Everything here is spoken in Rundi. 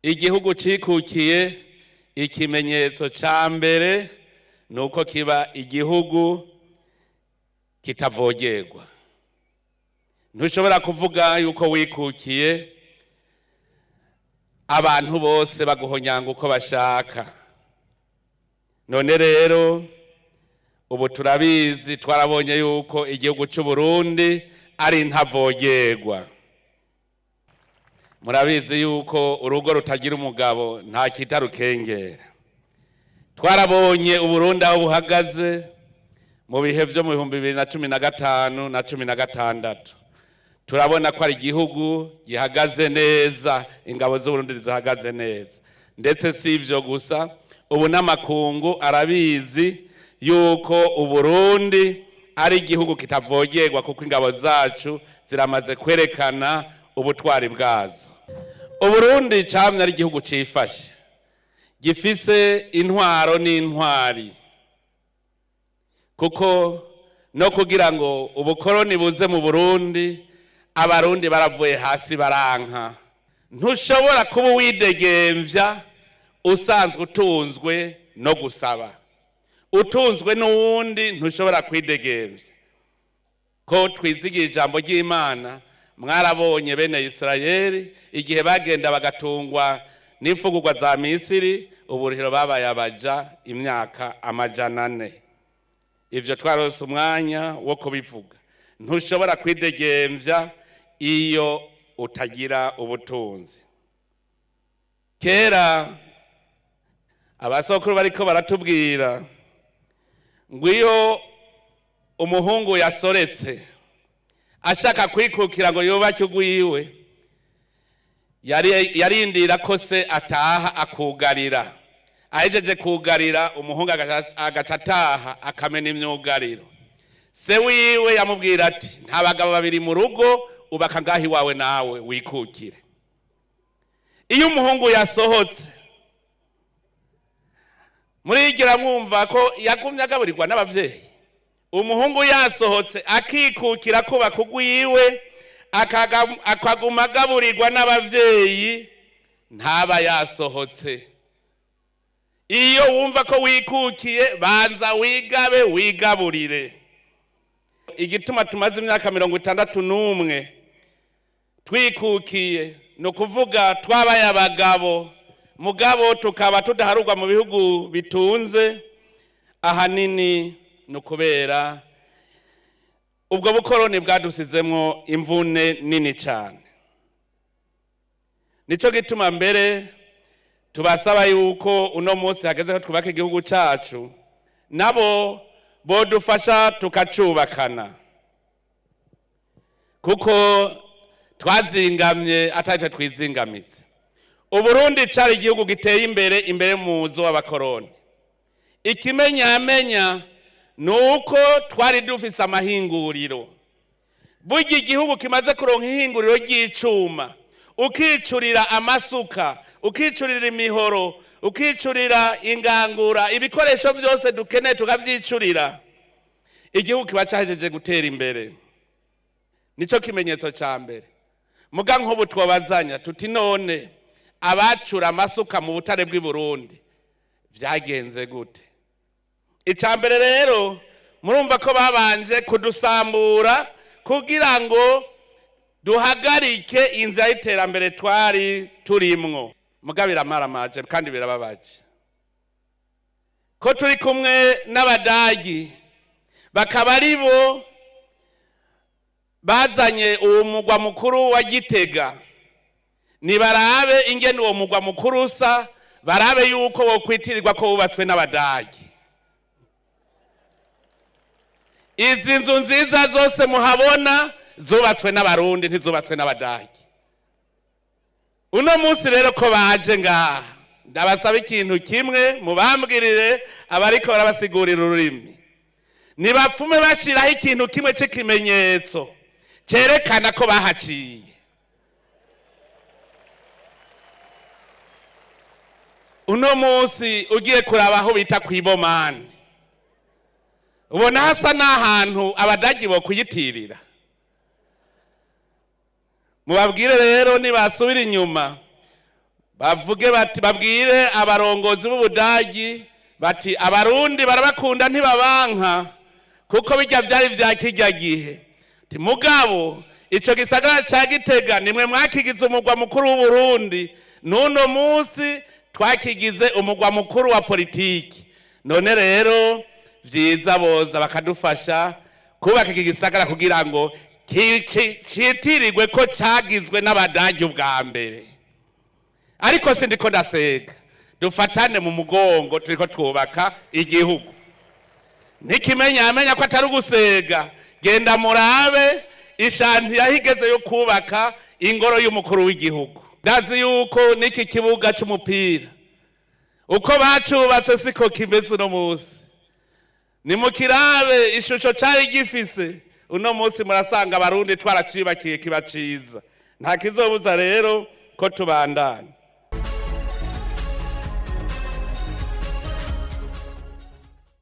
Igihugu cikukiye, ikimenyetso ca mbere ni uko kiba igihugu kitavogerwa. Ntushobora kuvuga yuko wikukiye abantu bose baguhonyanga uko bashaka. None rero ubu turabizi, twarabonye yuko igihugu cy'u Burundi ari ntavogerwa. Murabizi yuko urugo rutagira umugabo nta kita rukengera. Twarabonye Uburundi aho buhagaze mu bihe vyo mu 2015 na 16. Turabona ko ari igihugu gihagaze neza, ingabo z'Uburundi zihagaze neza. Ndetse si ivyo gusa, ubu n'amakungu arabizi yuko Uburundi ari igihugu kitavogerwa, kuko ingabo zacu ziramaze kwerekana ubutwari bwazo. Uburundi camye ari igihugu cifashe, gifise intwaro n'intwari, kuko no kugira ngo ubukoroni buze mu Burundi, Abarundi baravuye hasi baranka. Ntushobora kuba uwidegemvya usanzwe utunzwe no gusaba, utunzwe n'uwundi ntushobora kwidegemvya. Ko twizigiye ijambo ry'Imana, mwarabonye bene Isirayeli igihe bagenda bagatungwa n'imfungurwa za Misiri, uburuhiro babaye abaja imyaka 400. Ivyo twarose umwanya wo kubivuga. Ntushobora kwidegemvya iyo utagira ubutunzi. Kera abasokuru bariko baratubwira ngo iyo umuhungu yasoretse ashaka kwikukira ngo yubake ugwiwe, yarindira ko se ataha akugarira. Ahejeje kugarira, umuhungu agaca ataha akamena imyugariro. Se wiwe yamubwira ati: "Nta bagabo babiri mu rugo, ubaka ngaho iwawe nawe wikukire." Iyo umuhungu yasohotse, murigira mwumva ko yagumye agaburirwa n'abavyeyi. Umuhungu yasohotse akikukira kubaka ugwiwe, akaguma agaburirwa n'abavyeyi, ntaba yasohotse. Iyo wumva ko wikukiye, banza wigabe, wigaburire. Igituma tumaze imyaka 61 twikukiye, ni ukuvuga twabaye abagabo, mugabo tukaba tudaharurwa mu bihugu bitunze, ahanini ni ukubera ubwo bukoroni bwadusizemwo imvune nini cyane. Nico gituma mbere tubasaba yuko uno munsi hageze ko twubaka igihugu cyacu, nabo bodufasha tukacubakana, kuko twazingamye atari twizingamitse. Uburundi cari igihugu giteye imbere imbere muzo w'abakoroni. Ikimenyamenya ni uko twari dufise amahinguriro. Burya igihugu kimaze kuronka ihinguriro ry'icuma, ukicurira amasuka, ukicurira imihoro, ukicurira ingangura, ibikoresho byose dukeneye tukavyicurira, igihugu kiba cahejeje gutera imbere. Nico kimenyetso ca mbere. Muga nk'ubu twabazanya tuti: "None abacura amasuka mu butare bw'i Burundi vyagenze gute?" Ica mbere rero, murumva ko babanje kudusambura kugira ngo duhagarike inzira y'iterambere twari turimwo. Muga biramaramaje kandi birababaje ko turi kumwe n'Abadagi, bakaba ari bo bazanye uwo mugwa mukuru wa Gitega. Nibarabe ingene uwo mugwa mukuru usa, barabe yuko wokwitirirwa ko wubatswe n'Abadagi. Izi nzu nziza zose muhabona zubatswe n'Abarundi, ntizubatswe n'Abadagi. Uno munsi rero ko baje ngaha, ndabasaba ikintu kimwe: mubambwirire abariko barabasigurira ururimi, nibapfume bashiraho ikintu kimwe cy'ikimenyetso cyerekana ko bahaciye. Uno munsi ugiye kuraba aho bita kw'Ibomani, ubona hasa n'ahantu Abadagi bo kuyitirira. Mubabwire rero nibasubira inyuma. Bavuge bati, babwire abarongozi b'Ubudagi bati: "Abarundi barabakunda, ntibabanka, kuko bijya vyari vya kirya gihe." Ti mugabo ico gisagara ca Gitega nimwe mwakigize umugwa mukuru w'Uburundi, n'uno munsi twakigize umugwa mukuru wa politiki. None rero vyiza boza bakadufasha kubaka iki gisagara kugira ngo citirirwe ko cagizwe n'Abadagi ubwa mbere. Ariko sindiko ndasega, dufatane mu mugongo, turiko twubaka igihugu. Ntikimenya amenya ko atari ugusega. Genda murabe ishanti yahigeze yo kubaka ingoro y'umukuru w'igihugu. Ndazi yuko n'iki kibuga c'umupira uko bacubatse siko kimeze uno munsi. Nimukirabe ishusho cari gifise uno munsi, murasanga Abarundi twaracibakiye kiba ciza. Nta kizobuza rero ko tubandanya.